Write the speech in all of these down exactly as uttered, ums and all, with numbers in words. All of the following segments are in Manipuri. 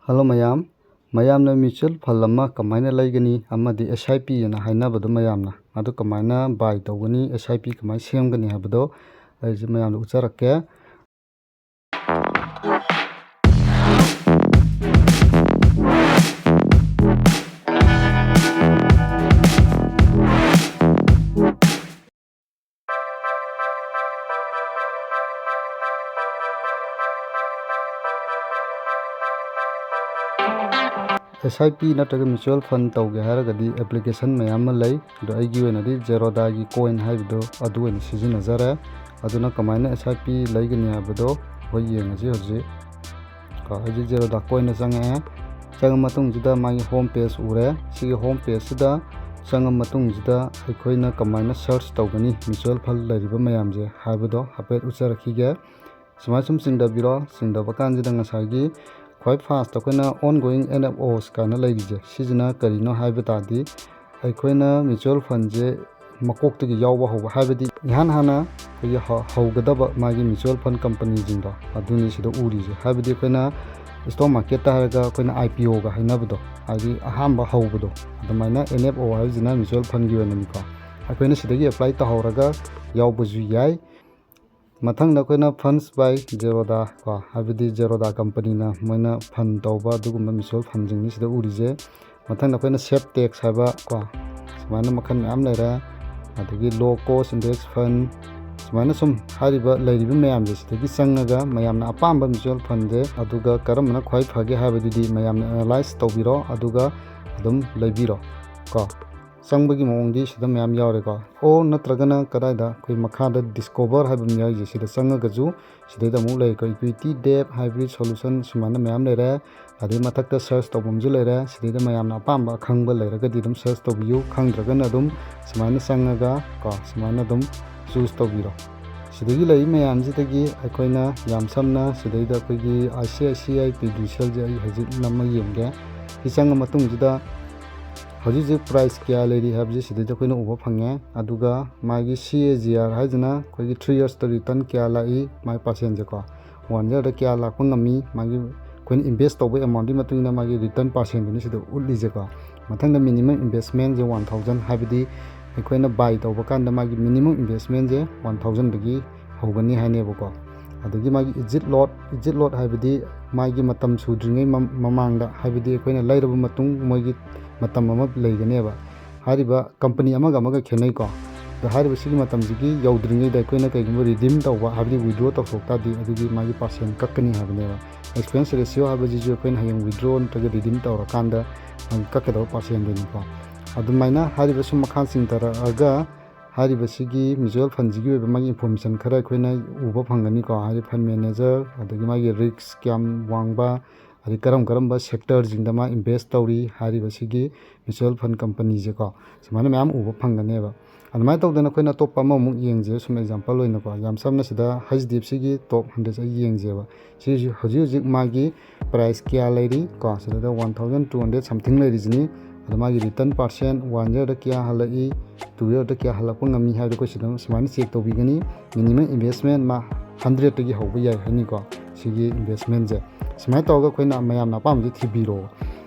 ꯍꯜꯂꯣ ꯃꯌꯥꯝ, ꯃꯌꯥꯝꯅ mutual fund ꯑꯃ ꯀꯃꯥꯏꯅ ꯂꯩꯒꯅꯤ ꯑꯃꯗꯤ S I P ꯑꯅ ꯍꯥꯏꯅꯕꯗꯣ ꯃꯌꯥꯝꯅ ꯑꯗꯨ ꯀꯃꯥꯏꯅ buy ꯇꯧꯒꯅꯤ, S I P ꯀꯃꯥꯏꯅ ꯁꯦꯝꯒꯅꯤ ꯍꯥꯏꯕꯗꯣ ꯑꯩꯁꯦ ꯃꯌꯥꯝꯗ ꯎꯠꯆꯔꯛꯀꯦ꯫ S I P ꯅꯠꯇ꯭ꯔꯒ mutual fund ꯇꯧꯒꯦ ꯍꯥꯏꯔꯒꯗꯤ application ꯃꯌꯥꯝ ꯑꯃ ꯂꯩ, ꯑꯗꯣ ꯑꯩꯒꯤ ꯑꯣꯏꯅꯗꯤ Zerodhaꯒꯤ coin ꯍꯥꯏꯕꯗꯣ ꯑꯗꯨ ꯑꯣꯏꯅ ꯁꯤꯖꯤꯟꯅꯖꯔꯦ꯫ ꯑꯗꯨꯅ ꯀꯃꯥꯏꯅ S I P ꯂꯩꯒꯅꯤ ꯍꯥꯏꯕꯗꯣ ꯑꯩꯈꯣꯏ ꯌꯦꯡꯉꯁꯤ ꯍꯧꯖꯤꯛ꯫ ꯀꯣ, ꯍꯧꯖꯤꯛ Zerodha coinꯗ ꯆꯪꯉꯛꯑꯦ꯫ ꯆꯪꯉ ꯃꯇꯨꯡꯁꯤꯗ ꯃꯥꯒꯤ home page ꯎꯔꯦ꯫ ꯁꯤꯒꯤ home pageꯁꯤꯗ ꯆꯪꯉ ꯃꯇꯨꯡꯁꯤꯗ ꯑꯩꯈꯣꯏꯅ ꯀꯃꯥꯏꯅ search ꯇꯧꯒꯅꯤ mutual fund ꯂꯩꯔꯤꯕ ꯃꯌꯥꯝꯁꯦ ꯍꯥꯏꯕꯗꯣ ꯍꯥꯏꯐꯦꯠ ꯎꯠꯆꯔꯛꯈꯤꯒꯦ꯫ ꯁꯨꯃꯥꯏꯅ ꯁꯨꯝ ꯆꯤꯡꯊꯕꯤꯔꯣ꯫ ꯆꯤꯡꯊꯕ ꯀꯥꯟꯁꯤꯗ ꯉꯁꯥꯏꯒꯤ ꯈ꯭ꯋꯥꯏ first ꯑꯩꯈꯣꯏꯅ ongoing N F Os ꯀꯥꯏꯅ ꯂꯩꯔꯤꯁꯦ, ꯁꯤꯁꯤꯅ ꯀꯔꯤꯅꯣ ꯍꯥꯏꯕ ꯇꯥꯔꯗꯤ, ꯑꯩꯈꯣꯏꯅ mutual fundꯁꯦ ꯃꯀꯣꯛꯇꯒꯤ ꯌꯥꯎꯕ ꯍꯧꯕ, ꯍꯥꯏꯕꯗꯤ ꯏꯍꯥꯟ ꯍꯥꯟꯅ ꯑꯩꯈꯣꯏꯒꯤ ꯍ-, ꯍꯧꯒꯗꯕ ꯃꯥꯒꯤ mutual fund companyꯁꯤꯡꯗꯣ ꯑꯗꯨꯅꯤ ꯁꯤꯗ ꯎꯔꯤꯁꯦ꯫ ꯍꯥꯏꯕꯗꯤ ꯑꯩꯈꯣꯏꯅ stock marketꯇ ꯍꯥꯏꯔꯒ ꯑꯩꯈꯣꯏꯅ I P Oꯒ ꯍꯥꯏꯅꯕꯗꯣ, ꯍꯥꯏꯗꯤ ꯑꯍꯥꯟꯕ ꯍꯧꯕꯗꯣ, ꯑꯗꯨꯃꯥꯏꯅ N F O ꯍꯥꯏꯕꯁꯤꯅ mutual fundꯒꯤ ꯑꯣꯏꯅꯅꯤꯀꯣ꯫ ꯑꯩꯈꯣꯏꯅ ꯁꯤꯗꯒꯤ apply ꯇꯧꯍꯧꯔꯒ ꯌꯥꯎꯕꯁꯨ ꯌꯥꯏ꯫ ꯃꯊꯪꯗ ꯑꯩꯈꯣꯏꯅ funds by Zerodha ꯀꯣ, ꯍꯥꯏꯕꯗꯤ Zerodha companyꯅ ꯃꯣꯏꯅ fund ꯇꯧꯕ ꯑꯗꯨꯒꯨꯝꯕ mutual fundꯁꯤꯡꯅꯤ ꯁꯤꯗ ꯎꯔꯤꯁꯦ꯫ ꯃꯊꯪꯗ ꯑꯩꯈꯣꯏꯅ Safe Tax ꯍꯥꯏꯕ ꯀꯣ, ꯁꯨꯃꯥꯏꯅ ꯃꯈꯜ ꯃꯌꯥꯝ ꯂꯩꯔꯦ꯫ ꯑꯗꯒꯤ low cost index fund, ꯁꯨꯃꯥꯏꯅ ꯁꯨꯝ ꯍꯥꯏꯔꯤꯕ ꯂꯩꯔꯤꯕ ꯃꯌꯥꯝꯁꯦ ꯁꯤꯗꯒꯤ ꯆꯪꯉꯒ ꯃꯌꯥꯝꯅ ꯑꯄꯥꯝꯕ mutual fundꯁꯦ ꯑꯗꯨꯒ ꯀꯔꯝꯕꯅ ꯈ꯭ꯋꯥꯏ ꯐꯒꯦ ꯍꯥꯏꯕꯗꯨꯗꯤ ꯃꯌꯥꯝꯅ analyze ꯇꯧꯕꯤꯔꯣ, ꯑꯗꯨꯒ ꯑꯗꯨꯝ ꯂꯩꯕꯤꯔꯣ ꯀꯣ꯫ ꯆꯪꯕꯒꯤ ꯃꯑꯣꯡꯗꯤ ꯁꯤꯗ ꯃꯌꯥꯝ ꯌꯥꯎꯔꯦꯀꯣ꯫ ꯑꯣ ꯅꯠꯇ꯭ꯔꯒꯅ ꯀꯗꯥꯏꯗ ꯑꯩꯈꯣꯏ ꯃꯈꯥꯗ discover ꯍꯥꯏꯕ ꯑꯃ ꯌꯥꯎꯔꯤꯁꯦ, ꯁꯤꯗ ꯆꯪꯉꯒꯁꯨ ꯁꯤꯗꯩꯗ ꯑꯃꯨꯛ ꯂꯩꯀꯣ, equity, debt, hybrid solution ꯁꯨꯃꯥꯏꯅ ꯃꯌꯥꯝ ꯂꯩꯔꯦ꯫ ꯑꯗꯩ ꯃꯊꯛꯇ search ꯇꯧꯐꯝꯁꯨ ꯂꯩꯔꯦ꯫ ꯁꯤꯗꯩꯗ ꯃꯌꯥꯝꯅ ꯑꯄꯥꯝꯕ ꯑꯈꯪꯕ ꯂꯩꯔꯒꯗꯤ ꯑꯗꯨꯝ search ꯇꯧꯕꯤꯌꯨ, ꯈꯪꯗ꯭ꯔꯒꯅ ꯑꯗꯨꯝ ꯁꯨꯃꯥꯏꯅ ꯆꯪꯉꯒ ꯀꯣ, ꯁꯨꯃꯥꯏꯅ ꯑꯗꯨꯝ choose ꯇꯧꯕꯤꯔꯣ꯫ ꯁꯤꯗꯒꯤ ꯂꯩꯔꯤ ꯃꯌꯥꯝꯁꯤꯗꯒꯤ ꯑꯩꯈꯣꯏꯅ ꯌꯥꯝ ꯁꯝꯅ ꯁꯤꯗꯩꯗ ꯑꯩꯈꯣꯏꯒꯤ I C I C I Prudentialꯁꯦ ꯑꯩ ꯍꯧꯖꯤꯛ ꯅꯝꯃ ꯌꯦꯡꯒꯦ꯫ ꯁꯤ ꯆꯪꯉ ꯃꯇꯨꯡꯁꯤꯗ ꯍꯧꯖꯤꯛ ꯍꯧꯖꯤꯛ price ꯀꯌꯥ ꯂꯩꯔꯤ ꯍꯥꯏꯕꯁꯦ ꯁꯤꯗꯩꯗ ꯑꯩꯈꯣꯏꯅ ꯎꯕ ꯐꯪꯉꯦ꯫ ꯑꯗꯨꯒ ꯃꯥꯒꯤ C A G R ꯍꯥꯏꯁꯤꯅ ꯑꯩꯈꯣꯏꯒꯤ three yearsꯇ return ꯀꯌꯥ ꯂꯥꯛꯏ, ꯃꯥꯒꯤ percentꯁꯦꯀꯣ, one yearꯗ ꯀꯌꯥ ꯂꯥꯛꯄ ꯉꯝꯃꯤ, ꯃꯥꯒꯤ ꯑꯩꯈꯣꯏꯅ ꯏꯟꯚꯦꯁ ꯇꯧꯕ ꯑꯦꯃꯥꯎꯟꯗꯨꯒꯤ ꯃꯇꯨꯡ ꯏꯟꯅ ꯃꯥꯒꯤ ꯔꯤꯇꯔꯟ ꯄꯥꯔꯁꯦꯟꯗꯨꯅꯤ ꯁꯤꯗ ꯎꯠꯂꯤꯁꯦꯀꯣ꯫ ꯃꯊꯪꯗ ꯃꯤꯅꯤꯃꯝ ꯏꯟꯚꯦꯁꯃꯦꯟꯁꯦ ꯋꯥꯟ ꯊꯥꯎꯖꯟ, ꯍꯥꯏꯕꯗꯤ ꯑꯩꯈꯣꯏꯅ ꯕꯥꯏ ꯇꯧꯕ ꯀꯥꯟꯗ ꯃꯥꯒꯤ ꯃꯤꯅꯤꯃꯝ ꯏꯟꯚꯦꯁꯃꯦꯟꯁꯦ ꯋꯥꯟ ꯊꯥꯎꯖꯟꯗꯒꯤ ꯍꯧꯒꯅꯤ ꯍꯥꯏꯅꯦꯕꯀꯣ꯫ ꯑꯗꯒꯤ ꯃꯥꯒꯤ exit lot, exit lot ꯍꯥꯏꯕꯗꯤ ꯃꯥꯒꯤ ꯃꯇꯝ ꯁꯨꯗ꯭ꯔꯤꯉꯩ ꯃꯃꯥꯡꯗ, ꯍꯥꯏꯕꯗꯤ ꯑꯩꯈꯣꯏꯅ ꯂꯩꯔꯕ ꯃꯇꯨꯡ ꯃꯣꯏꯒꯤ ꯃꯇꯝ ꯑꯃ ꯂꯩꯒꯅꯦꯕ꯫ ꯍꯥꯏꯔꯤꯕ ꯀꯝꯄꯅꯤ ꯑꯃꯒ ꯑꯃꯒ ꯈꯦꯠꯅꯩꯀꯣ꯫ ꯑꯗꯣ ꯍꯥꯏꯔꯤꯕ ꯁꯤꯒꯤ ꯃꯇꯝꯁꯤꯒꯤ ꯌꯧꯗ꯭ꯔꯤꯉꯩꯗ ꯑꯩꯈꯣꯏꯅ ꯀꯩꯒꯨꯝꯕ ꯔꯤꯗꯤꯝ ꯇꯧꯕ, ꯍꯥꯏꯕꯗꯤ ꯋꯤꯗ꯭ꯔꯣ ꯇꯧꯊꯣꯛ ꯇꯥꯔꯗꯤ, ꯑꯗꯨꯒꯤ ꯃꯥꯒꯤ ꯄꯥꯔꯁꯦꯟ ꯀꯛꯀꯅꯤ ꯍꯥꯏꯕꯅꯦꯕ꯫ ꯑꯦꯛꯁꯄꯦꯟꯁ ꯔꯦꯁꯤꯌꯣ ꯍꯥꯏꯕꯁꯤꯁꯨ ꯑꯩꯈꯣꯏꯅ ꯍꯌꯦꯡ ꯋꯤꯗ꯭ꯔꯣ ꯅꯠꯇ꯭ꯔꯒ ꯔꯤꯗꯤꯝ ꯇꯧꯔꯀꯥꯟꯗ ꯀꯛꯀꯗꯕ ꯄꯥꯔꯁꯦꯟꯗꯨꯅꯤꯀꯣ꯫ ꯑꯗꯨꯃꯥꯏꯅ ꯍꯥꯏꯔꯤꯕ ꯁꯨꯝ ꯃꯈꯥ ꯆꯤꯡꯊꯔꯛꯑꯒ ꯍꯥꯏꯔꯤꯕꯁꯤꯒꯤ ꯃ꯭ꯌꯨꯆꯨꯋꯦꯜ ꯐꯟꯁꯤꯒꯤ ꯑꯣꯏꯕ ꯃꯥꯒꯤ ꯏꯟꯐꯣꯔꯃꯦꯁꯟ ꯈꯔ ꯑꯩꯈꯣꯏꯅ ꯎꯕ ꯐꯪꯒꯅꯤꯀꯣ꯫ ꯍꯥꯏꯗꯤ ꯐꯟ ꯃꯦꯅꯦꯖꯔ, ꯑꯗꯒꯤ ꯃꯥꯒꯤ ꯔꯤꯁꯛ ꯀꯌꯥꯝ ꯋꯥꯡꯕ, ꯑꯗꯩ ꯀꯔꯝ ꯀꯔꯝꯕ ꯁꯦꯛꯇꯔꯁꯤꯡꯗ ꯃꯥ ꯏꯟꯚꯦꯁ ꯇꯧꯔꯤ, ꯍꯥꯏꯔꯤꯕꯁꯤꯒꯤ ꯃ꯭ꯌꯨꯆꯨꯋꯦꯜ ꯐꯟ ꯀꯝꯄꯅꯤꯁꯦꯀꯣ, ꯁꯨꯃꯥꯏꯅ ꯃꯌꯥꯝ ꯎꯕ ꯐꯪꯒꯅꯦꯕ꯫ ꯑꯗꯨꯃꯥꯏꯅ ꯇꯧꯗꯅ ꯑꯩꯈꯣꯏꯅ ꯑꯇꯣꯞꯄ ꯑꯃꯃꯨꯛ ꯌꯦꯡꯁꯦ, ꯁꯨꯝ ꯑꯦꯛꯖꯥꯝꯄꯜ ꯑꯣꯏꯅꯀꯣ꯫ ꯌꯥꯝ ꯁꯝꯅ ꯁꯤꯗ ꯍꯩꯆ ꯗꯤ ꯑꯦꯐ ꯁꯤꯒꯤ ꯇꯣꯞ ꯍꯟꯗ꯭ꯔꯦꯠꯁꯦ ꯑꯩ ꯌꯦꯡꯁꯦꯕ꯫ ꯁꯤ ꯍꯧꯖꯤꯛ ꯍꯧꯖꯤꯛ ꯃꯥꯒꯤ ꯄ꯭ꯔꯥꯏꯁ ꯀꯌꯥ ꯂꯩꯔꯤ ꯀꯣ? ꯁꯤꯗ one thousand two hundred something ꯂꯩꯔꯤꯁꯤꯅꯤ꯫ ꯑꯗꯣ ꯃꯥꯒꯤ ꯔꯤꯇꯔꯟ ꯄꯥꯔꯁꯦꯟ ꯋꯥꯟ ꯌꯔꯗ ꯀꯌꯥ ꯍꯜꯂꯛꯏ, ꯇꯨ ꯌꯔꯗ ꯀꯌꯥ ꯍꯜꯂꯛꯄ ꯉꯝꯃꯤ ꯍꯥꯏꯕꯗꯣ ꯑꯩꯈꯣꯏ ꯁꯤꯗ ꯁꯨꯃꯥꯏꯅ ꯆꯦꯛ ꯇꯧꯕꯤꯒꯅꯤ꯫ ꯃꯤꯅꯤꯃꯝ ꯏꯟꯚꯦꯁꯃꯦꯟ ꯃꯥ ꯍꯟꯗ꯭ꯔꯦꯠꯇꯒꯤ ꯍꯧꯕ ꯌꯥꯏ ꯍꯥꯏꯅꯤꯀꯣ, ꯁꯤꯒꯤ ꯏꯟꯚꯦꯁꯃꯦꯟꯁꯦ꯫ ꯁꯨꯃꯥꯏꯅ ꯇꯧꯔꯒ ꯑꯩꯈꯣꯏꯅ ꯃꯌꯥꯝꯅ ꯑꯄꯥꯝꯕꯗꯨ ꯊꯤꯕꯤꯔꯣ꯫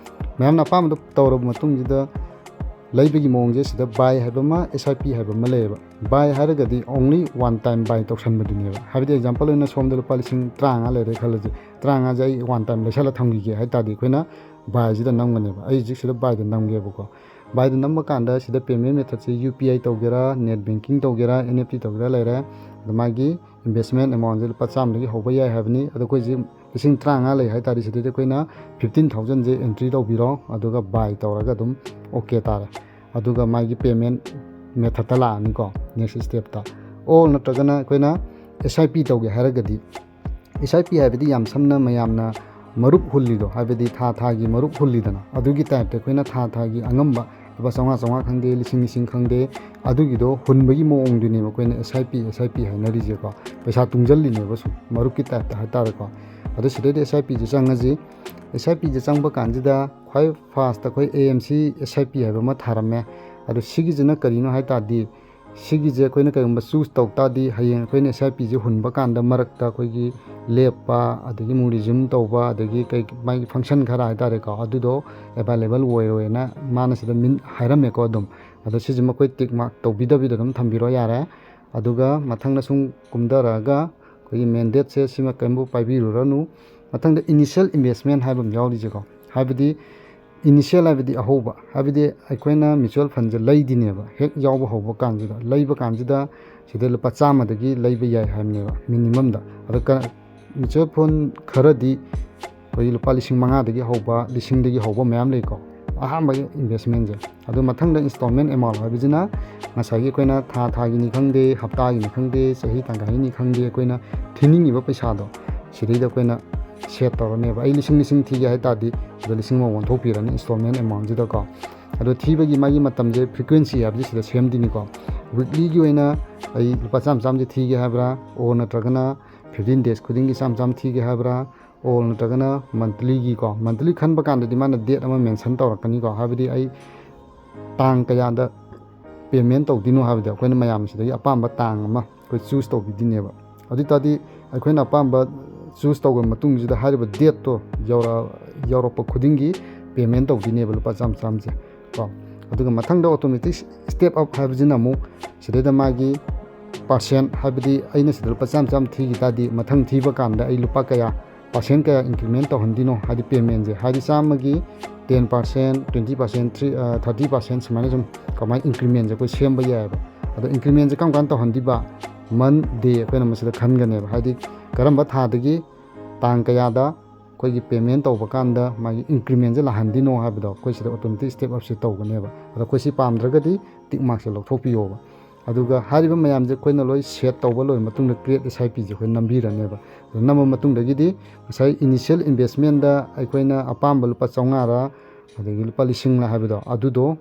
ꯃꯌꯥꯝꯅ ꯑꯄꯥꯝꯕꯗꯣ ꯇꯧꯔꯕ ꯃꯇꯨꯡꯁꯤꯗ ꯂꯩꯕꯒꯤ ꯃꯑꯣꯡꯁꯦ ꯁꯤꯗ ꯕꯥꯏ ꯍꯥꯏꯕ ꯑꯃ, ꯑꯦꯁ ꯑꯥꯏ ꯄꯤ ꯍꯥꯏꯕ ꯑꯃ ꯂꯩꯌꯦꯕ꯫ ꯕꯥꯏ ꯍꯥꯏꯔꯒꯗꯤ only one time buy ꯇꯧꯁꯟꯕꯗꯨꯅꯦꯕ꯫ ꯍꯥꯏꯕꯗꯤ ꯑꯦꯛꯖꯥꯝꯄꯜ ꯑꯣꯏꯅ ꯁꯣꯝꯗ ꯂꯨꯄꯥ ꯂꯤꯁꯤꯡ ꯇꯔꯥꯃꯉꯥ ꯂꯩꯔꯦ ꯈꯜꯂꯁꯦ, ꯇꯔꯥꯃꯉꯥꯁꯦ ꯑꯩ ꯋꯥꯟ ꯇꯥꯏꯝ ꯂꯩꯁꯜꯂ ꯊꯝꯈꯤꯒꯦ ꯍꯥꯏ ꯇꯥꯔꯗꯤ ꯑꯩꯈꯣꯏꯅ ꯕꯥꯏꯁꯤꯗ ꯅꯝꯒꯅꯦꯕ꯫ ꯑꯩ ꯍꯧꯖꯤꯛ ꯁꯤꯗ ꯕꯥꯏꯗ ꯅꯝꯒꯦꯕꯀꯣ꯫ ꯕꯥꯏꯗ ꯅꯝꯕ ꯀꯥꯟꯗ ꯁꯤꯗ ꯄꯦꯃꯦꯟ ꯃꯦꯊꯠꯁꯦ ꯌꯨ ꯄꯤ ꯑꯥꯏ ꯇꯧꯒꯦꯔꯥ, ꯅꯦꯠ ꯕꯦꯡꯀꯤꯡ ꯇꯧꯒꯦꯔꯥ, ꯑꯦꯟ ꯏ ꯑꯦꯐ ꯇꯤ ꯇꯧꯒꯦꯔꯥ ꯂꯩꯔꯦ꯫ ꯑꯗ ꯃꯥꯒꯤ ꯏꯟꯚꯦꯁꯃꯦꯟ ꯑꯦꯃꯥꯎꯟꯁꯦ ꯂꯨꯄꯥ ꯆꯥꯝꯃꯗꯒꯤ ꯍꯧꯕ ꯌꯥꯏ ꯍꯥꯏꯕꯅꯤ꯫ ꯑꯗꯣ ꯑꯩꯈꯣꯏꯁꯦ ꯂꯤꯁꯤꯡ ꯇꯔꯥꯃꯉꯥ ꯂꯩ ꯍꯥꯏ ꯇꯥꯔꯗꯤ ꯁꯤꯗꯩꯗ ꯑꯩꯈꯣꯏꯅ ꯐꯤꯐꯇꯤꯟ ꯊꯥꯎꯖꯟꯁꯦ ꯑꯦꯟꯇ꯭ꯔꯤ ꯇꯧꯕꯤꯔꯣ, ꯑꯗꯨꯒ ꯕꯥꯏ ꯇꯧꯔꯒ ꯑꯗꯨꯝ ꯑꯣꯀꯦ ꯇꯥꯔꯦ꯫ ꯑꯗꯨꯒ ꯃꯥꯒꯤ ꯄꯦꯃꯦꯟ ꯃꯦꯊꯠꯇ ꯂꯥꯛꯑꯅꯤꯀꯣ, ꯅꯦꯛꯁ ꯁ꯭ꯇꯦꯞꯇ꯫ ꯑꯣ ꯅꯠꯇ꯭ꯔꯒꯅ ꯑꯩꯈꯣꯏꯅ ꯑꯦꯁ ꯑꯥꯏ ꯄꯤ ꯇꯧꯒꯦ ꯍꯥꯏꯔꯒꯗꯤ, ꯑꯦꯁ ꯑꯥꯏ ꯄꯤ ꯍꯥꯏꯕꯗꯤ ꯌꯥꯝ ꯁꯝꯅ ꯃꯌꯥꯝꯅ ꯃꯔꯨꯞ ꯍꯨꯜꯂꯤꯗꯣ, ꯍꯥꯏꯕꯗꯤ ꯊꯥ ꯊꯥꯒꯤ ꯃꯔꯨꯞ ꯍꯨꯜꯂꯤꯗꯅ, ꯑꯗꯨꯒꯤ ꯇꯥꯏꯞꯇ ꯑꯩꯈꯣꯏꯅ ꯊꯥ ꯊꯥꯒꯤ ꯑꯉꯝꯕ ꯂꯨꯄꯥ ꯆꯥꯝꯃꯉꯥ ꯆꯥꯝꯃꯉꯥ ꯈꯪꯗꯦ, ꯂꯤꯁꯤꯡ ꯂꯤꯁꯤꯡ ꯈꯪꯗꯦ, ꯑꯗꯨꯒꯤꯗꯣ ꯍꯨꯟꯕꯒꯤ ꯃꯑꯣꯡꯗꯨꯅꯦꯕ ꯑꯩꯈꯣꯏꯅ ꯑꯦꯁ I P, S I P ꯍꯥꯏꯅꯔꯤꯁꯦꯀꯣ꯫ ꯄꯩꯁꯥ ꯇꯨꯡꯁꯤꯜꯂꯤꯅꯦꯕ ꯁꯨꯝ ꯃꯔꯨꯞꯀꯤ ꯇꯥꯏꯞꯇ ꯍꯥꯏꯇꯥꯔꯦꯀꯣ꯫ ꯑꯗꯣ ꯁꯤꯗꯩꯗ ꯑꯦꯁ ꯑꯥꯏ ꯄꯤꯁꯦ ꯆꯪꯉꯁꯤ꯫ ꯑꯦꯁ ꯑꯥꯏ ꯄꯤꯁꯦ ꯆꯪꯕ ꯀꯥꯟꯁꯤꯗ ꯈ꯭ꯋꯥꯏ ꯐꯥꯔꯁꯇ ꯑꯩꯈꯣꯏ A M C S I P ꯍꯥꯏꯕ ꯑꯃ ꯊꯥꯔꯝꯃꯦ꯫ ꯑꯗꯣ ꯁꯤꯒꯤꯁꯤꯅ ꯀꯔꯤꯅꯣ ꯍꯥꯏ ꯇꯥꯔꯗꯤ, ꯁꯤꯒꯤꯁꯦ ꯑꯩꯈꯣꯏꯅ ꯀꯩꯒꯨꯝꯕ ꯆꯨꯁ ꯇꯧ ꯇꯥꯔꯗꯤ, ꯍꯌꯦꯡ ꯑꯩꯈꯣꯏꯅ ꯑꯦꯁ ꯑꯥꯏ ꯄꯤꯁꯦ ꯍꯨꯟꯕ ꯀꯥꯟꯗ ꯃꯔꯛꯇ ꯑꯩꯈꯣꯏꯒꯤ ꯂꯦꯞꯄ, ꯑꯗꯒꯤ ꯑꯃꯨꯛ ꯔꯤꯖ꯭ꯌꯨꯝ ꯇꯧꯕ, ꯑꯗꯒꯤ ꯀꯩ, ꯃꯥꯒꯤ ꯐꯪꯁꯟ ꯈꯔ ꯍꯥꯏꯇꯥꯔꯦꯀꯣ, ꯑꯗꯨꯗꯣ ꯑꯦꯕꯥꯏꯂꯦꯕꯜ ꯑꯣꯏꯔꯣꯏꯅ ꯃꯥꯅ ꯁꯤꯗ ꯃꯤꯟ ꯍꯥꯏꯔꯝꯃꯦꯀꯣ꯫ ꯑꯗꯨꯝ ꯑꯗꯣ ꯁꯤꯁꯤꯃ ꯑꯩꯈꯣꯏ ꯇꯤꯛ ꯃꯥꯔꯛ ꯇꯧꯕꯤꯗꯕꯤꯗ ꯑꯗꯨꯝ ꯊꯝꯕꯤꯔꯣ ꯌꯥꯔꯦ꯫ ꯑꯗꯨꯒ ꯃꯊꯪꯗ ꯁꯨꯝ ꯀꯨꯝꯊꯔꯛꯑꯒ ꯑꯩꯈꯣꯏꯒꯤ ꯃꯦꯟꯗꯦꯠꯁꯦ ꯁꯤꯃ ꯀꯔꯤꯝꯐꯥꯎ ꯄꯥꯏꯕꯤꯔꯨꯔꯅꯨ꯫ ꯃꯊꯪꯗ ꯏꯅꯤꯁꯤꯌꯦꯜ ꯏꯟꯚꯦꯁꯃꯦꯟ ꯍꯥꯏꯕ ꯑꯃ ꯌꯥꯎꯔꯤꯁꯦꯀꯣ, ꯍꯥꯏꯕꯗꯤ ꯏꯅꯤꯁꯤꯌꯦꯜ ꯍꯥꯏꯕꯗꯤ ꯑꯍꯧꯕ, ꯍꯥꯏꯕꯗꯤ ꯑꯩꯈꯣꯏꯅ ꯃ꯭ꯌꯨꯆꯨꯋꯦꯜ ꯐꯟꯁꯦ ꯂꯩꯗꯣꯏꯅꯦꯕ꯫ ꯍꯦꯛ ꯌꯥꯎꯕ ꯍꯧꯕ ꯀꯥꯟꯁꯤꯗ, ꯂꯩꯕ ꯀꯥꯟꯁꯤꯗ ꯁꯤꯗ ꯂꯨꯄꯥ ꯆꯥꯝꯃꯗꯒꯤ ꯂꯩꯕ ꯌꯥꯏ ꯍꯥꯏꯕꯅꯦꯕ, ꯃꯤꯅꯤꯃꯝꯗ꯫ ꯑꯗꯣ ꯀ-, ꯃ꯭ꯌꯨꯆꯨꯋꯦꯜ ꯐꯟ ꯈꯔꯗꯤ ꯑꯩꯈꯣꯏꯒꯤ ꯂꯨꯄꯥ ꯂꯤꯁꯤꯡ ꯃꯉꯥꯗꯒꯤ ꯍꯧꯕ, ꯂꯤꯁꯤꯡꯗꯒꯤ ꯍꯧꯕ ꯃꯌꯥꯝ ꯂꯩꯀꯣ, ꯑꯍꯥꯟꯕꯒꯤ ꯏꯟꯚꯦꯁꯃꯦꯟꯁꯦ꯫ ꯑꯗꯣ ꯃꯊꯪꯗ ꯏꯟꯁꯇꯣꯜꯃꯦꯟ ꯑꯦꯃꯥꯎꯟ ꯍꯥꯏꯕꯁꯤꯅ ꯉꯁꯥꯏꯒꯤ ꯑꯩꯈꯣꯏꯅ ꯊꯥ ꯊꯥꯒꯤꯅꯤ ꯈꯪꯗꯦ, ꯍꯞꯇꯥꯒꯤꯅꯤ ꯈꯪꯗꯦ, ꯆꯍꯤ ꯇꯪꯈꯥꯏꯅꯤ ꯈꯪꯗꯦ, ꯑꯩꯈꯣꯏꯅ ꯊꯤꯅꯤꯡꯉꯤꯕ ꯄꯩꯁꯥꯗꯣ ꯁꯤꯗꯩꯗ ꯑꯩꯈꯣꯏꯅ ꯁꯦꯠ ꯇꯧꯔꯅꯦꯕ꯫ ꯑꯩ ꯂꯤꯁꯤꯡ ꯂꯤꯁꯤꯡ ꯊꯤꯒꯦ ꯍꯥꯏ ꯇꯥꯔꯗꯤ ꯁꯤꯗ ꯂꯤꯁꯤꯡ ꯑꯃ ꯑꯣꯟꯊꯣꯛꯄꯤꯔꯅꯤ ꯏꯟꯁꯇꯣꯜꯃꯦꯟ ꯑꯦꯃꯥꯎꯟꯁꯤꯗꯀꯣ꯫ ꯑꯗꯣ ꯊꯤꯕꯒꯤ ꯃꯥꯒꯤ ꯃꯇꯝꯁꯦ, ꯐ꯭ꯔꯤꯀ꯭ꯋꯦꯟꯁꯤ ꯍꯥꯏꯕꯁꯤ ꯁꯤꯗ ꯁꯦꯝꯗꯣꯏꯅꯤꯀꯣ꯫ ꯋꯤꯛꯂꯤꯒꯤ ꯑꯣꯏꯅ ꯑꯩ ꯂꯨꯄꯥ ꯆꯥꯝꯃ ꯆꯥꯝꯃꯁꯦ ꯊꯤꯒꯦ ꯍꯥꯏꯕ꯭ꯔꯥ, ꯑꯣꯔ ꯅꯠꯇ꯭ꯔꯒꯅ ꯐꯤꯐꯇꯤꯟ ꯗꯦꯖ ꯈꯨꯗꯤꯡꯒꯤ ꯆꯥꯝꯃ ꯆꯥꯝꯃ ꯊꯤꯒꯦ ꯍꯥꯏꯕ꯭ꯔꯥ, ꯑꯣꯔ ꯅꯠꯇ꯭ꯔꯒꯅ ꯃꯟꯠꯂꯤꯒꯤꯀꯣ꯫ ꯃꯟꯠꯂꯤ ꯈꯟꯕ ꯀꯥꯟꯗꯗꯤ ꯃꯥꯅ ꯗꯦꯠ ꯑꯃ ꯃꯦꯟꯁꯟ ꯇꯧꯔꯛꯀꯅꯤꯀꯣ, ꯍꯥꯏꯕꯗꯤ ꯑꯩ ꯇꯥꯡ ꯀꯌꯥꯗ ꯄꯦꯃꯦꯟ ꯇꯧꯗꯣꯏꯅꯣ ꯍꯥꯏꯕꯗꯣ ꯑꯩꯈꯣꯏꯅ ꯃꯌꯥꯝꯁꯤꯗꯒꯤ ꯑꯄꯥꯝꯕ ꯇꯥꯡ ꯑꯃ ꯑꯩꯈꯣꯏ ꯆꯨꯁ ꯇꯧꯕꯤꯗꯣꯏꯅꯦꯕ꯫ ꯑꯗꯨ ꯑꯣꯏ ꯇꯥꯔꯗꯤ ꯑꯩꯈꯣꯏꯅ ꯑꯄꯥꯝꯕ ꯆꯨꯁ ꯇꯧꯔꯕ ꯃꯇꯨꯡꯁꯤꯗ ꯍꯥꯏꯔꯤꯕ ꯗꯦꯠꯇꯣ ꯌꯧꯔ-, ꯌꯧꯔꯛꯄ ꯈꯨꯗꯤꯡꯒꯤ ꯄꯦꯃꯦꯟ ꯇꯧꯗꯣꯏꯅꯦꯕ ꯂꯨꯄꯥ ꯆꯥꯝꯃ ꯆꯥꯝꯃꯁꯦ ꯀꯣ꯫ ꯑꯗꯨꯒ ꯃꯊꯪꯗ ꯑꯣꯇꯣꯃꯦꯇꯤꯛ ꯁ꯭ꯇꯦꯞ ꯑꯞ ꯍꯥꯏꯕꯁꯤꯅ ꯑꯃꯨꯛ ꯁꯤꯗꯩꯗ ꯃꯥꯒꯤ ꯄꯥꯔꯁꯦꯟ, ꯍꯥꯏꯕꯗꯤ ꯑꯩꯅ ꯁꯤꯗ ꯂꯨꯄꯥ ꯆꯥꯝꯃ ꯆꯥꯝꯃ ꯊꯤꯈꯤ ꯇꯥꯔꯗꯤ ꯃꯊꯪ ꯊꯤꯕ ꯀꯥꯟꯗ ꯑꯩ ꯂꯨꯄꯥ ꯀꯌꯥ ꯄꯥꯔꯁꯦꯟ ꯀꯌꯥ ꯏꯟꯀ꯭ꯔꯤꯃꯦꯟ ꯇꯧꯍꯟꯗꯣꯏꯅꯣ, ꯍꯥꯏꯗꯤ ꯄꯦꯃꯦꯟꯁꯦ, ꯍꯥꯏꯗꯤ ꯆꯥꯝꯃꯒꯤ ten percent, twenty percent, three, thirty percent ꯁꯨꯃꯥꯏꯅ ꯁꯨꯝ ꯀꯃꯥꯏꯅ ꯏꯟꯀ꯭ꯔꯤꯃꯦꯟꯁꯦ ꯑꯩꯈꯣꯏ ꯁꯦꯝꯕ ꯌꯥꯏꯑꯕ꯫ ꯑꯗꯣ ꯏꯟꯀ꯭ꯔꯤꯃꯦꯟꯁꯦ ꯀꯔꯝ ꯀꯥꯟꯗ ꯇꯧꯍꯟꯗꯣꯏꯕ? ꯃꯟꯠ ꯗꯦ ꯑꯩꯈꯣꯏꯅ ꯃꯁꯤꯗ ꯈꯟꯒꯅꯦꯕ, ꯍꯥꯏꯗꯤ ꯀꯔꯝꯕ ꯊꯥꯗꯒꯤ ꯇꯥꯡ ꯀꯌꯥꯗ ꯑꯩꯈꯣꯏꯒꯤ ꯄꯦꯃꯦꯟ ꯇꯧꯕ ꯀꯥꯟꯗ ꯃꯥꯒꯤ ꯏꯟꯀ꯭ꯔꯤꯃꯦꯟꯁꯦ ꯂꯥꯛꯍꯟꯗꯣꯏꯅꯣ ꯍꯥꯏꯕꯗꯣ ꯑꯩꯈꯣꯏ ꯁꯤꯗ ꯑꯣꯇꯣꯃꯦꯇꯤꯛ ꯁ꯭ꯇꯦꯞ ꯑꯞꯁꯦ ꯇꯧꯒꯅꯦꯕ꯫ ꯑꯗꯣ ꯑꯩꯈꯣꯏ ꯁꯤ ꯄꯥꯝꯗ꯭ꯔꯒꯗꯤ ꯇꯤꯛ ꯃꯥꯔꯛꯁꯦ ꯂꯧꯊꯣꯛꯄꯤꯌꯣꯕ꯫ ꯑꯗꯨꯒ ꯍꯥꯏꯔꯤꯕ ꯃꯌꯥꯝꯁꯦ ꯑꯩꯈꯣꯏꯅ ꯂꯣꯏ ꯁꯦꯠ ꯇꯧꯕ ꯂꯣꯏꯔ ꯃꯇꯨꯡꯗ ꯀ꯭ꯔꯤꯌꯦꯠ ꯑꯦꯁ ꯑꯥꯏ ꯄꯤꯁꯦ ꯑꯩꯈꯣꯏ ꯅꯝꯕꯤꯔꯅꯦꯕ꯫ ꯑꯗꯨ ꯅꯝꯕ ꯃꯇꯨꯡꯗꯒꯤꯗꯤ ꯉꯁꯥꯏ ꯏꯅꯤꯁꯤꯌꯦꯜ ꯏꯟꯚꯦꯁꯃꯦꯟꯗ ꯑꯩꯈꯣꯏꯅ ꯑꯄꯥꯝꯕ ꯂꯨꯄꯥ ꯆꯥꯝꯃꯉꯥꯔ, ꯑꯗꯒꯤ ꯂꯨꯄꯥ ꯂꯤꯁꯤꯡꯂ ꯍꯥꯏꯕꯗꯣ, ꯑꯗꯨꯗꯣ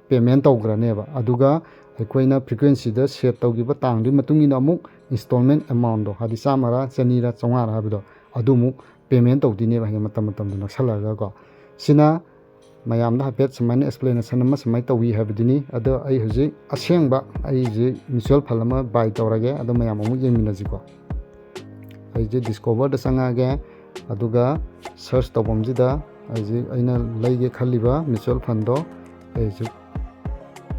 ꯄꯦꯃꯦꯟ ꯇꯧꯈ꯭ꯔꯅꯦꯕ꯫ ꯑꯗꯨꯒ ꯑꯩꯈꯣꯏꯅ ꯐ꯭ꯔꯤꯀ꯭ꯋꯦꯟꯁꯤꯗ ꯁꯦꯠ ꯇꯧꯈꯤꯕ ꯇꯥꯡꯗꯨꯒꯤ ꯃꯇꯨꯡ ꯏꯟꯅ ꯑꯃꯨꯛ ꯏꯟꯁꯇꯣꯜꯃꯦꯟ ꯑꯦꯃꯥꯎꯟꯗꯣ, ꯍꯥꯏꯗꯤ ꯆꯥꯝꯃꯔ, ꯆꯅꯤꯔ, ꯆꯥꯝꯃꯉꯥꯔ ꯍꯥꯏꯕꯗꯣ, ꯑꯗꯨ ꯑꯃꯨꯛ ꯄꯦꯃꯦꯟ ꯇꯧꯗꯣꯏꯅꯦꯕ, ꯍꯌꯦꯡ ꯃꯇꯝ ꯃꯇꯝꯗꯣ ꯅꯛꯁꯜꯂꯛꯑꯒꯀꯣ꯫ ꯁꯤꯅ ꯃꯌꯥꯝꯗ ꯍꯥꯏꯐꯦꯠ ꯁꯨꯃꯥꯏꯅ explanation ꯑꯃ ꯁꯨꯃꯥꯏꯅ ꯇꯧꯏ ꯍꯥꯏꯕꯗꯨꯅꯤ꯫ ꯑꯗꯣ ꯑꯩ ꯍꯧꯖꯤꯛ ꯑꯁꯦꯡꯕ ꯑꯩ ꯍꯧꯖꯤꯛ mutual fund ꯑꯃ buy ꯇꯧꯔꯒꯦ, ꯑꯗꯣ ꯃꯌꯥꯝ ꯑꯃꯨꯛ ꯌꯦꯡꯃꯤꯟꯅꯁꯤꯀꯣ꯫ ꯑꯩꯁꯦ Discoverꯗ ꯆꯪꯉꯛꯑꯒꯦ, ꯑꯗꯨꯒ search ꯇꯧꯐꯝꯁꯤꯗ ꯑꯩꯁꯦ ꯑꯩꯅ ꯂꯩꯒꯦ ꯈꯜꯂꯤꯕ mutual fundꯗꯣ ꯑꯩꯁꯨ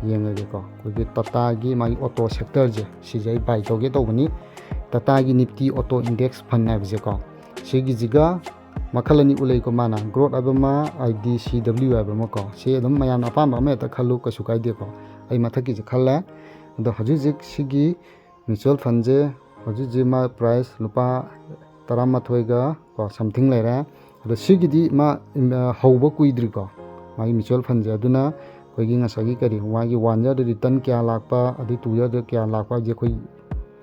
ꯌꯦꯡꯉꯒꯦꯀꯣ꯫ ꯑꯩꯈꯣꯏꯒꯤ Tataꯒꯤ ꯃꯥꯒꯤ auto sectorꯁꯦ, ꯁꯤꯁꯦ ꯑꯩ buy ꯇꯧꯒꯦ ꯇꯧꯕꯅꯤ꯫ Tataꯒꯤ Nifty Auto Index Fund ꯍꯥꯏꯕꯁꯦꯀꯣ, ꯁꯤꯒꯤꯁꯤꯒ ꯃꯈꯜ ꯑꯅꯤ ꯎꯠꯂꯛꯏꯀꯣ, ꯃꯥꯅ growth ꯍꯥꯏꯕ ꯑꯃ, I D C W ꯍꯥꯏꯕ ꯑꯃ ꯀꯣ꯫ ꯁꯤ ꯑꯗꯨꯝ ꯃꯌꯥꯝꯅ ꯑꯄꯥꯝꯕ ꯑꯃ ꯍꯦꯛꯇ ꯈꯜꯂꯨ, ꯀꯩꯁꯨ ꯀꯥꯏꯗꯦꯀꯣ꯫ ꯑꯩ ꯃꯊꯛꯀꯤꯁꯦ ꯈꯜꯂꯦ꯫ ꯑꯗꯣ ꯍꯧꯖꯤꯛ ꯍꯧꯖꯤꯛ ꯁꯤꯒꯤ mutual fundꯁꯦ ꯍꯧꯖꯤꯛ ꯍꯧꯖꯤꯛ ꯃꯥ price ꯂꯨꯄꯥ ꯇꯔꯥꯃꯥꯊꯣꯏꯒ ꯀꯣ something ꯂꯩꯔꯦ꯫ ꯑꯗꯣ ꯁꯤꯒꯤꯗꯤ ꯃꯥ, ꯎꯝ, ꯑ, ꯍꯧꯕ ꯀꯨꯏꯗ꯭ꯔꯤꯀꯣ, ꯃꯥꯒꯤ mutual fundꯁꯦ꯫ ꯑꯗꯨꯅ ꯑꯩꯈꯣꯏꯒꯤ ꯉꯁꯥꯏꯒꯤ ꯀꯔꯤ, ꯃꯥꯒꯤ one yearꯗ return ꯀꯌꯥ ꯂꯥꯛꯄ, ꯑꯗꯩ two yearꯗ ꯀꯌꯥ ꯂꯥꯛꯄ ꯍꯥꯏꯁꯦ ꯑꯩꯈꯣꯏ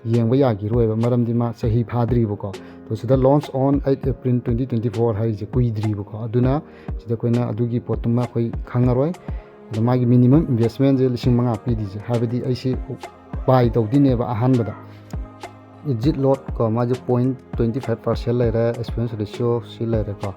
ꯌꯦꯡꯕ ꯌꯥꯈꯤꯔꯣꯏꯕ, ꯃꯔꯝꯗꯤ ꯃꯥ ꯆꯍꯤ ꯐꯥꯗ꯭ꯔꯤꯕꯀꯣ꯫ ꯑꯗꯣ ꯁꯤꯗ launch on eight April twenty twenty-four ꯍꯥꯏꯔꯤꯁꯦ ꯀꯨꯏꯗ꯭ꯔꯤꯕꯀꯣ꯫ ꯑꯗꯨꯅ ꯁꯤꯗ ꯑꯩꯈꯣꯏꯅ ꯑꯗꯨꯒꯤ ꯄꯣꯠꯇꯨꯃ ꯑꯩꯈꯣꯏ ꯈꯪꯉꯔꯣꯏ꯫ ꯑꯗꯣ ꯃꯥꯒꯤ minimum investmentꯁꯦ ꯂꯤꯁꯤꯡ ꯃꯉꯥ ꯄꯤꯔꯤꯁꯦ, ꯍꯥꯏꯕꯗꯤ ꯑꯩꯁꯤ buy ꯇꯧꯗꯣꯏꯅꯦꯕ ꯑꯍꯥꯟꯕꯗ꯫ Exit load ꯀꯣ, ꯃꯥꯁꯦ point twenty five percent ꯂꯩꯔꯦ, expense ratio ꯁꯤ ꯂꯩꯔꯦꯀꯣ꯫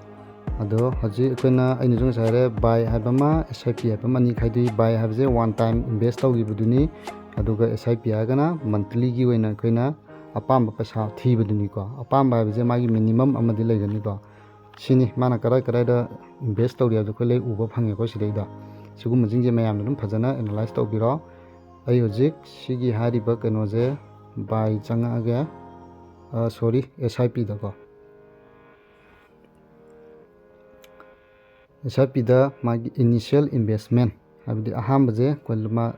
ꯑꯗꯣ ꯍꯧꯖꯤꯛ ꯑꯩꯈꯣꯏꯅ, ꯑꯩꯅꯁꯨ ꯉꯁꯥꯏ ꯍꯥꯏꯔꯦ, buy ꯍꯥꯏꯕ ꯑꯃ, S I P ꯍꯥꯏꯕ ꯑꯃ ꯑꯅꯤ ꯈꯥꯏꯗꯣꯛꯏ꯫ Buy ꯍꯥꯏꯕꯁꯦ one time invest ꯇꯧꯈꯤꯕꯗꯨꯅꯤ, ꯑꯗꯨꯒ S I P ꯍꯥꯏꯔꯒꯅ monthlyꯒꯤ ꯑꯣꯏꯅ ꯑꯩꯈꯣꯏꯅ ꯑꯄꯥꯝꯕ ꯄꯩꯁꯥ ꯊꯤꯕꯗꯨꯅꯤꯀꯣ꯫ ꯑꯄꯥꯝꯕ ꯍꯥꯏꯕꯁꯦ ꯃꯥꯒꯤ minimum ꯑꯃꯗꯤ ꯂꯩꯒꯅꯤꯀꯣ꯫ ꯁꯤꯅꯤ ꯃꯥꯅ ꯀꯗꯥꯏ ꯀꯗꯥꯏꯗ invest ꯇꯧꯔꯤ ꯍꯥꯏꯕꯗꯣ ꯑꯩꯈꯣꯏ ꯂꯣꯏ ꯎꯕ ꯐꯪꯉꯦꯀꯣ ꯁꯤꯗꯩꯗ꯫ ꯁꯤꯒꯨꯝꯕꯁꯤꯡꯁꯦ ꯃꯌꯥꯝꯅ ꯑꯗꯨꯝ ꯐꯖꯅ analyze ꯇꯧꯕꯤꯔꯣ꯫ ꯑꯩ ꯍꯧꯖꯤꯛ ꯁꯤꯒꯤ ꯍꯥꯏꯔꯤꯕ ꯀꯩꯅꯣꯁꯦ buy ꯆꯪꯉꯛꯑꯒꯦ, ꯑ, sorry, S I Pꯗꯀꯣ꯫ S I Pꯗ ꯃꯥꯒꯤ initial investment ꯍꯥꯏꯕꯗꯤ ꯑꯍꯥꯟꯕꯁꯦ ꯑꯩꯈꯣꯏ ꯂꯨꯄꯥ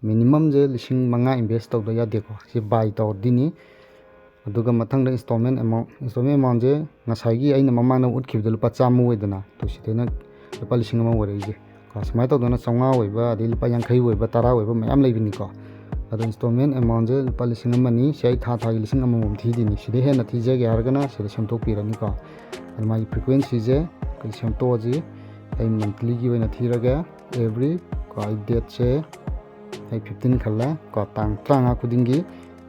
minimumꯁꯦ ꯂꯤꯁꯤꯡ ꯃꯉꯥ invest ꯇꯧꯗ ꯌꯥꯗꯦꯀꯣ, ꯁꯤ buy ꯇꯧꯔꯗꯤꯅꯤ꯫ ꯑꯗꯨꯒ ꯃꯊꯪꯗ installment amount, installment amountꯁꯦ ꯉꯁꯥꯏꯒꯤ ꯑꯩꯅ ꯃꯃꯥꯡꯗ ꯎꯠꯈꯤꯕꯗ ꯂꯨꯄꯥ ꯆꯥꯝꯃ ꯑꯣꯏꯗꯅ, ꯑꯗꯨ ꯁꯤꯗꯩꯅ ꯂꯨꯄꯥ ꯂꯤꯁꯤꯡ ꯑꯃ ꯑꯣꯏꯔꯛꯏꯁꯦ ꯀꯣ꯫ ꯁꯨꯃꯥꯏꯅ ꯇꯧꯗꯅ ꯆꯥꯝꯃꯉꯥ ꯑꯣꯏꯕ, ꯑꯗꯩ ꯂꯨꯄꯥ ꯌꯥꯡꯈꯩ ꯑꯣꯏꯕ, ꯇꯔꯥ ꯑꯣꯏꯕ ꯃꯌꯥꯝ ꯂꯩꯕꯅꯤꯀꯣ꯫ ꯑꯗꯣ installment amountꯁꯦ ꯂꯨꯄꯥ ꯂꯤꯁꯤꯡ ꯑꯃꯅꯤ꯫ ꯁꯤ ꯑꯩ ꯊꯥ ꯊꯥꯒꯤ ꯂꯤꯁꯤꯡ ꯑꯃꯃꯝ ꯊꯤꯗꯣꯏꯅꯤ꯫ ꯁꯤꯗꯩ ꯍꯦꯟꯅ ꯊꯤꯖꯒꯦ ꯍꯥꯏꯔꯒꯅ ꯁꯤꯗ ꯁꯦꯝꯗꯣꯛꯄꯤꯔꯅꯤꯀꯣ꯫ ꯑꯗꯨ ꯃꯥꯒꯤ frequencyꯁꯦ ꯑꯩꯈꯣꯏ ꯁꯦꯝꯗꯣꯛꯑꯁꯤ꯫ ꯑꯩ monthlyꯒꯤ ꯑꯣꯏꯅ ꯊꯤꯔꯒꯦ꯫ Every ꯀꯣ, ꯑꯩ dateꯁꯦ ꯑꯩ fifteen ꯈꯜꯂꯦ ꯀꯣ, ꯇꯥꯡ ꯇꯔꯥꯃꯉꯥ ꯈꯨꯗꯤꯡꯒꯤ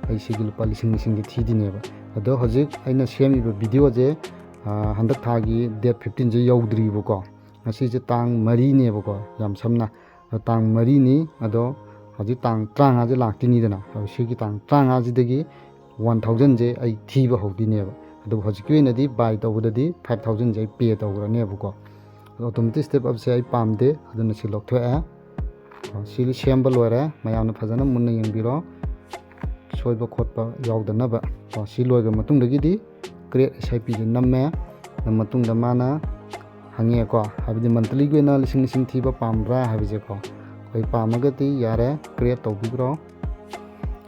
ꯑꯩ ꯁꯤꯒꯤ ꯂꯨꯄꯥ ꯂꯤꯁꯤꯡ ꯂꯤꯁꯤꯡꯁꯦ ꯊꯤꯗꯣꯏꯅꯦꯕ꯫ ꯑꯗꯣ ꯍꯧꯖꯤꯛ ꯑꯩꯅ ꯁꯦꯝꯃꯤꯕ videoꯁꯦ, ꯑ, ꯍꯟꯗꯛ ꯊꯥꯒꯤ date fifteenꯁꯦ ꯌꯧꯗ꯭ꯔꯤꯕꯀꯣ꯫ ꯉꯁꯤꯁꯦ ꯇꯥꯡ ꯃꯔꯤꯅꯦꯕꯀꯣ, ꯌꯥꯝ ꯁꯝꯅ꯫ ꯑꯗꯣ ꯇꯥꯡ ꯃꯔꯤꯅꯤ, ꯑꯗꯣ ꯍꯧꯖꯤꯛ ꯇꯥꯡ ꯇꯔꯥꯃꯉꯥꯁꯦ ꯂꯥꯛꯇꯣꯏꯅꯤꯗꯅ꯫ ꯑꯗꯣ ꯁꯤꯒꯤ ꯇꯥꯡ ꯇꯔꯥꯃꯉꯥꯁꯤꯗꯒꯤ ꯋꯥꯟ ꯊꯥꯎꯖꯟꯁꯦ ꯑꯩ ꯊꯤꯕ ꯍꯧꯗꯣꯏꯅꯦꯕ꯫ ꯑꯗꯨꯕꯨ ꯍꯧꯖꯤꯛꯀꯤ ꯑꯣꯏꯅꯗꯤ ꯕꯥꯏ ꯇꯧꯕꯗꯗꯤ ꯐꯥꯏꯚ ꯊꯥꯎꯖꯟꯁꯦ ꯑꯩ ꯄꯦ ꯇꯧꯈ꯭ꯔꯅꯦꯕꯀꯣ꯫ ꯑꯗꯣ ꯑꯣꯇꯣꯃꯦꯇꯤꯛ ꯁ꯭ꯇꯦꯞ ꯑꯞꯁꯦ ꯑꯩ ꯄꯥꯝꯗꯦ, ꯑꯗꯨꯅ ꯁꯤ ꯂꯧꯊꯣꯛꯑꯦ꯫ ꯑꯣ, ꯁꯤ ꯁꯦꯝꯕ ꯂꯣꯏꯔꯦ, ꯃꯌꯥꯝꯅ ꯐꯖꯅ ꯃꯨꯟꯅ ꯌꯦꯡꯕꯤꯔꯣ, ꯁꯣꯏꯕ ꯈꯣꯠꯄ ꯌꯥꯎꯗꯅꯕ꯫ ꯑꯣ, ꯁꯤ ꯂꯣꯏꯈ꯭ꯔ ꯃꯇꯨꯡꯗꯒꯤꯗꯤ ꯀ꯭ꯔꯤꯌꯦꯠ ꯑꯦꯁ ꯑꯥꯏ ꯄꯤꯁꯦ ꯅꯝꯃꯦ꯫ ꯅꯝ ꯃꯇꯨꯡꯗ ꯃꯥꯅ ꯍꯪꯉꯦꯀꯣ, ꯍꯥꯏꯕꯗꯤ ꯃꯟꯊꯂꯤꯒꯤ ꯑꯣꯏꯅ ꯂꯤꯁꯤꯡ ꯂꯤꯁꯤꯡ ꯊꯤꯕ ꯄꯥꯝꯕ꯭ꯔꯥ ꯍꯥꯏꯕꯁꯦꯀꯣ꯫ ꯑꯩꯈꯣꯏ ꯄꯥꯝꯃꯒꯗꯤ ꯌꯥꯔꯦ, ꯀ꯭ꯔꯤꯌꯦꯠ ꯇꯧꯕꯤꯈ꯭ꯔꯣ꯫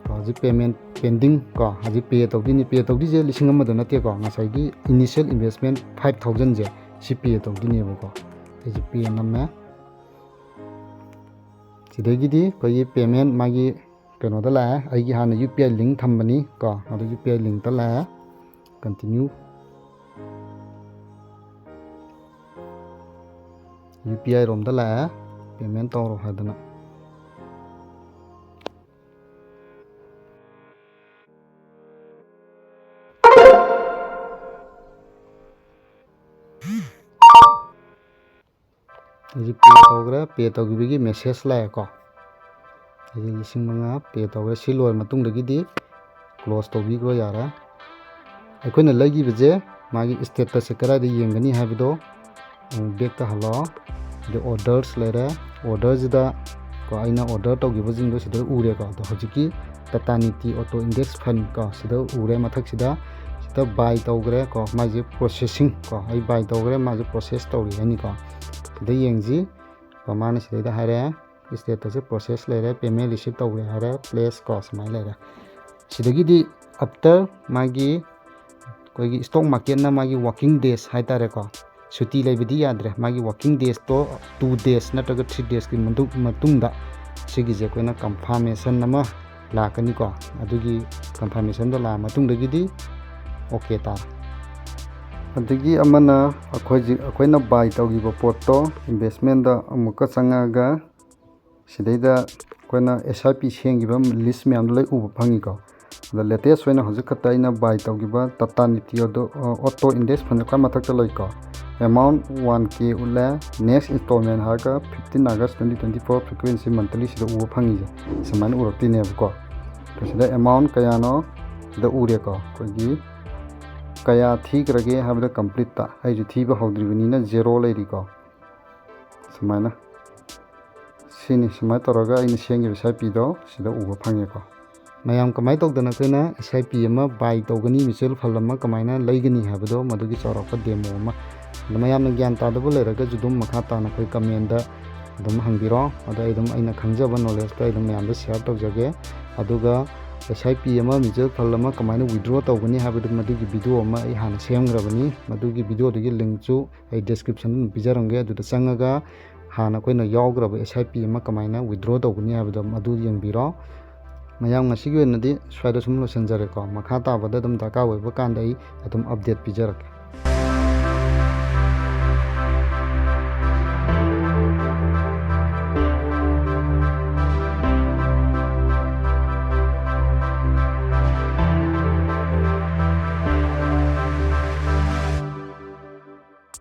ꯀꯣ, ꯍꯧꯖꯤꯛ ꯄꯦꯃꯦꯟ ꯄꯦꯟꯗꯤꯡ ꯀꯣ, ꯍꯧꯖꯤꯛ ꯄꯦ ꯇꯧꯗꯣꯏꯅꯤ꯫ ꯄꯦ ꯇꯧꯗꯣꯏꯁꯦ ꯂꯤꯁꯤꯡ ꯑꯃꯗꯣ ꯅꯠꯇꯦꯀꯣ, ꯉꯁꯥꯏꯒꯤ ꯏꯅꯤꯁꯤꯌꯦꯜ ꯏꯟꯚꯦꯁꯃꯦꯟ ꯐꯥꯏꯚ ꯊꯥꯎꯖꯟꯁꯦ ꯁꯤ ꯄꯦ ꯇꯧꯗꯣꯏꯅꯦꯕꯀꯣ꯫ ꯑꯩꯁꯦ ꯄꯦ ꯅꯝꯃꯦ꯫ ꯁꯤꯗꯒꯤꯗꯤ ꯑꯩꯈꯣꯏꯒꯤ ꯄꯦꯃꯦꯟ ꯃꯥꯒꯤ ꯀꯩꯅꯣꯗ ꯂꯥꯛꯑꯦ, ꯑꯩꯒꯤ ꯍꯥꯟꯅ ꯌꯨ ꯄꯤ ꯑꯥꯏ ꯂꯤꯡ ꯊꯝꯕꯅꯤ ꯀꯣ, ꯑꯗꯨ ꯌꯨ ꯄꯤ ꯑꯥꯏ ꯂꯤꯡꯇ ꯂꯥꯛꯑꯦ꯫ ꯀꯟꯇꯤꯅ꯭ꯌꯨ꯫ ꯌꯨ ꯄꯤ ꯑꯥꯏ ꯔꯣꯝꯗ ꯂꯥꯛꯑꯦ, ꯄꯦꯃꯦꯟ ꯇꯧꯔꯣ ꯍꯥꯏꯗꯅ꯫ ꯑꯩꯁꯦ ꯄꯦ ꯇꯧꯈ꯭ꯔꯦ꯫ ꯄꯦ ꯇꯧꯈꯤꯕꯒꯤ ꯃꯦꯁꯦꯖ ꯂꯥꯛꯑꯦꯀꯣ꯫ ꯑꯩꯁꯦ ꯂꯤꯁꯤꯡ ꯃꯉꯥ ꯄꯦ ꯇꯧꯈ꯭ꯔꯦ꯫ ꯁꯤ ꯂꯣꯏꯔ ꯃꯇꯨꯡꯗꯒꯤꯗꯤ ꯀ꯭ꯂꯣꯖ ꯇꯧꯕꯤꯈ꯭ꯔꯣ ꯌꯥꯔꯦ꯫ ꯑꯩꯈꯣꯏꯅ ꯂꯩꯈꯤꯕꯁꯦ ꯃꯥꯒꯤ ꯁ꯭ꯇꯦꯇꯁꯁꯦ ꯀꯗꯥꯏꯗ ꯌꯦꯡꯒꯅꯤ ꯍꯥꯏꯕꯗꯣ ꯑꯃꯨꯛ ꯕꯦꯛꯇ ꯍꯜꯂꯛꯑꯣ꯫ ꯑꯗꯩ ꯑꯣꯔꯗꯔꯁ ꯂꯩꯔꯦ꯫ ꯑꯣꯔꯗꯔꯁꯤꯗ ꯀꯣ, ꯑꯩꯅ ꯑꯣꯔꯗꯔ ꯇꯧꯈꯤꯕꯁꯤꯡꯗꯣ ꯁꯤꯗ ꯎꯔꯦꯀꯣ꯫ ꯑꯗꯣ ꯍꯧꯖꯤꯛꯀꯤ ꯇꯥꯇꯥ ꯅꯤꯇꯤ ꯑꯣꯇꯣ ꯏꯟꯗꯦꯛꯁ ꯐꯟ ꯀꯣ, ꯁꯤꯗ ꯎꯔꯦ ꯃꯊꯛꯁꯤꯗ꯫ ꯁꯤꯗ ꯕꯥꯏ ꯇꯧꯈ꯭ꯔꯦ ꯀꯣ, ꯃꯥꯏꯁꯦ ꯄ꯭ꯔꯣꯁꯦꯁꯤꯡ ꯀꯣ, ꯑꯩ ꯕꯥꯏ ꯇꯧꯈ꯭ꯔꯦ, ꯃꯥꯁꯦ ꯄ꯭ꯔꯣꯁꯦꯁ ꯇꯧꯔꯤ ꯍꯥꯏꯅꯤꯀꯣ꯫ ꯁꯤꯗ ꯌꯦꯡꯁꯤ ꯀꯣ, ꯃꯥꯅ ꯁꯤꯗꯩꯗ ꯍꯥꯏꯔꯛꯑꯦ, ꯁ꯭ꯇꯦꯇꯁꯁꯦ ꯄ꯭ꯔꯣꯁꯦꯁ ꯂꯩꯔꯦ, ꯄꯦꯃꯦꯟ ꯔꯤꯁꯤꯞ ꯇꯧꯈ꯭ꯔꯦ ꯍꯥꯏꯔꯦ, ꯄ꯭ꯂꯦꯁ ꯀꯣ, ꯁꯨꯃꯥꯏꯅ ꯂꯩꯔꯦ꯫ ꯁꯤꯗꯒꯤꯗꯤ ꯑꯞꯇꯔ ꯃꯥꯒꯤ ꯑꯩꯈꯣꯏꯒꯤ ꯁ꯭ꯇꯣꯛ ꯃꯥꯔꯀꯦꯠꯅ ꯃꯥꯒꯤ ꯋꯥꯔꯀꯤꯡ ꯗꯦꯖ ꯍꯥꯏꯇꯥꯔꯦꯀꯣ, ꯁꯨꯇꯤ ꯂꯩꯕꯗꯤ ꯌꯥꯗ꯭ꯔꯦ꯫ ꯃꯥꯒꯤ ꯋꯥꯔꯀꯤꯡ ꯗꯦꯖꯇꯣ ꯇꯨ ꯗꯦꯖ ꯅꯠꯇ꯭ꯔꯒ ꯊ꯭ꯔꯤ ꯗꯦꯖꯀꯤ ꯃꯇꯨꯡꯗ ꯁꯤꯒꯤꯁꯦ ꯑꯩꯈꯣꯏꯅ ꯀꯟꯐꯥꯔꯃꯦꯁꯟ ꯑꯃ ꯂꯥꯛꯀꯅꯤꯀꯣ꯫ ꯑꯗꯨꯒꯤ ꯀꯟꯐꯥꯔꯃꯦꯁꯟꯗꯣ ꯂꯥꯛꯑ ꯃꯇꯨꯡꯗꯒꯤꯗꯤ ꯑꯣꯀꯦ ꯇꯥꯔꯦ꯫ ꯑꯗꯒꯤ ꯑꯃꯅ ꯑꯩꯈꯣꯏ ꯍꯧꯖꯤꯛ ꯑꯩꯈꯣꯏꯅ ꯕꯥꯏ ꯇꯧꯈꯤꯕ ꯄꯣꯠꯇꯣ ꯏꯟꯚꯦꯁꯃꯦꯟꯗ ꯑꯃꯨꯛꯀ ꯆꯪꯉꯛꯑꯒ ꯁꯤꯗꯩꯗ ꯑꯩꯈꯣꯏꯅ ꯑꯦꯁ ꯑꯥꯏ ꯄꯤ ꯁꯦꯝꯈꯤꯕ ꯂꯤꯁ ꯃꯌꯥꯝꯗꯣ ꯂꯣꯏ ꯎꯕ ꯐꯪꯉꯤꯀꯣ꯫ ꯑꯗ ꯂꯦꯇꯦꯁ ꯑꯣꯏꯅ ꯍꯧꯖꯤꯛ ꯈꯛꯇ ꯑꯩꯅ ꯕꯥꯏ ꯇꯧꯈꯤꯕ ꯇꯥꯇꯥ ꯅꯤꯇꯤ ꯑꯣꯇꯣ, ꯑꯣꯇꯣ ꯏꯟꯗꯦꯛꯁ ꯐꯟ ꯈ꯭ꯋꯥꯏ ꯃꯊꯛꯇ ꯂꯩꯀꯣ꯫ Amount one K ꯎꯠꯂꯦ꯫ Next installment ꯍꯥꯏꯔꯒ fifteen August twenty twenty four, frequency monthly ꯁꯤꯗ ꯎꯕ ꯐꯪꯉꯤꯁꯦ ꯁꯨꯃꯥꯏꯅ ꯎꯔꯛꯇꯣꯏꯅꯦꯕꯀꯣ꯫ ꯑꯗꯣ ꯁꯤꯗ amount ꯀꯌꯥꯅꯣ ꯁꯤꯗ ꯎꯔꯦꯀꯣ꯫ ꯑꯩꯈꯣꯏꯒꯤ ꯀꯌꯥ ꯊꯤꯈ꯭ꯔꯒꯦ ꯍꯥꯏꯕꯗ completeꯇ ꯑꯩꯁꯨ ꯊꯤꯕ ꯍꯧꯗ꯭ꯔꯤꯕꯅꯤꯅ zero ꯂꯩꯔꯤꯀꯣ꯫ ꯁꯨꯃꯥꯏꯅ ꯁꯤꯅꯤ, ꯁꯨꯃꯥꯏꯅ ꯇꯧꯔꯒ ꯑꯩꯅ ꯁꯦꯝꯈꯤꯕ SIP ꯗꯣ ꯁꯤꯗ ꯎꯕ ꯐꯪꯉꯦꯀꯣ꯫ ꯃꯌꯥꯝ ꯀꯃꯥꯏꯅ ꯇꯧꯗꯅ ꯑꯩꯈꯣꯏꯅ SIP ꯑꯃ buy ꯇꯧꯒꯅꯤ, mutual fund ꯑꯃ ꯀꯃꯥꯏꯅ ꯂꯩꯒꯅꯤ ꯍꯥꯏꯕꯗꯣ ꯃꯗꯨꯒꯤ ꯆꯥꯎꯔꯥꯛꯄ demo ꯑꯃ꯫ ꯑꯗꯣ ꯃꯌꯥꯝꯅ ꯒ꯭ꯌꯥꯟ ꯇꯥꯗꯕ ꯂꯩꯔꯒꯁꯨ ꯑꯗꯨꯝ ꯃꯈꯥ ꯇꯥꯅ ꯑꯩꯈꯣꯏ commentꯇ ꯑꯗꯨꯝ ꯍꯪꯕꯤꯔꯣ꯫ ꯑꯗꯣ ꯑꯩ ꯑꯗꯨꯝ ꯑꯩꯅ ꯈꯪꯖꯕ knowledgeꯇ ꯑꯩ ꯑꯗꯨꯝ ꯃꯌꯥꯝꯗ share ꯇꯧꯖꯒꯦ꯫ ꯑꯗꯨꯒ SIP ꯑꯃ, mutual fund ꯑꯃ ꯀꯃꯥꯏꯅ withdraw ꯇꯧꯒꯅꯤ ꯍꯥꯏꯕꯗꯨ ꯃꯗꯨꯒꯤ video ꯑꯃ ꯑꯩ ꯍꯥꯟꯅ ꯁꯦꯝꯈ꯭ꯔꯕꯅꯤ꯫ ꯃꯗꯨꯒꯤ videoꯗꯨꯒꯤ linkꯁꯨ ꯑꯩ description ꯑꯗꯨꯝ ꯄꯤꯖꯔꯝꯒꯦ꯫ ꯑꯗꯨꯗ ꯆꯪꯉꯒ ꯍꯥꯟꯅ ꯑꯩꯈꯣꯏꯅ ꯌꯥꯎꯈ꯭ꯔꯕ SIP ꯑꯃ ꯀꯃꯥꯏꯅ withdraw ꯇꯧꯒꯅꯤ ꯍꯥꯏꯕꯗꯣ ꯃꯗꯨ ꯌꯦꯡꯕꯤꯔꯣ꯫ ꯃꯌꯥꯝ, ꯉꯁꯤꯒꯤ ꯑꯣꯏꯅꯗꯤ ꯁ꯭ꯋꯥꯏꯗ ꯁꯨꯝ ꯂꯣꯏꯁꯤꯟꯖꯔꯦꯀꯣ꯫ ꯃꯈꯥ ꯇꯥꯕꯗ ꯑꯗꯨꯝ ꯗꯔꯀꯥꯔ ꯑꯣꯏꯕ ꯀꯥꯟꯗ ꯑꯩ ꯑꯗꯨꯝ update ꯄꯤꯖꯔꯛꯀꯦ꯫